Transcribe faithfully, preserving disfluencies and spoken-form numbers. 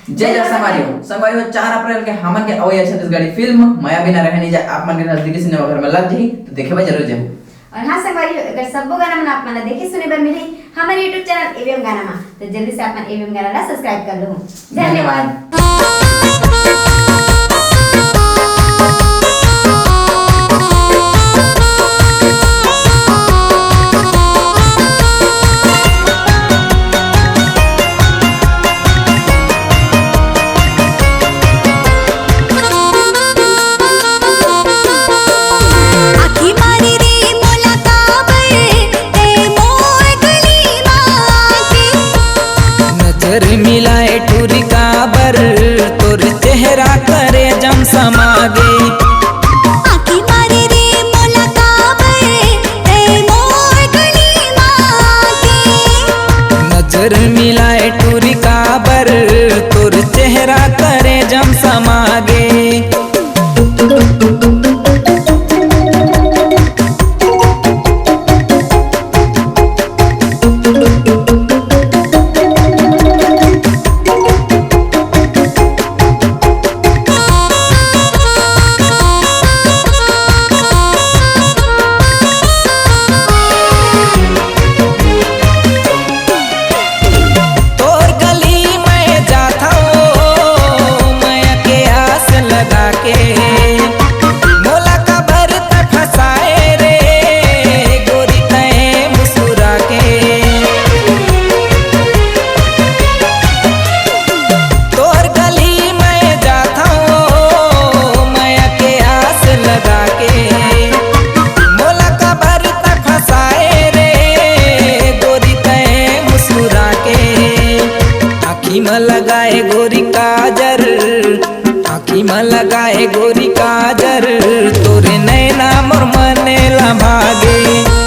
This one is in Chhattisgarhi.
जय जय संगवारी हो। संगवारी हो, चार अप्रैल के हमन के अवइया छत्तीसगढ़ी फिल्म मया बिना रहे नइ जाए आप मन के नजदीकी सिनेमा घर में लग जाही, तो देखे बर जरूर जाहू। और हाँ संगवारी हो, अगर सब्बो गाना मन आप मन ला देखे सुने बर मिलही हमर YouTube चैनल एवीएम गाना मा, तो जल्दी से आप मन एवीएम गाना ला सब्सक्राइब कर लो। धन्यवाद। नजर मिलाए टूरी काबर, तोर चेहरा करे जम समागे। आँखी मारे रे मोला काबर, ए मोर गली मागे। नजर मिलाए टूरी काबर, तोर चेहरा करे जम समागे। तोर गली में जाथव मैं के आस लगा के, मोला काबर त फंसाए रे गोरी तैं मुस्कुरा के। तोर गली में जाथव मैं के आस लगा के, मोला काबर त फंसाए रे गोरी तैं मुस्कुरा के। आँखी म लगाए गोरी काजर, आँखी म लगाए गोरी काजर, तोरे नैना मोर मने ला भागे।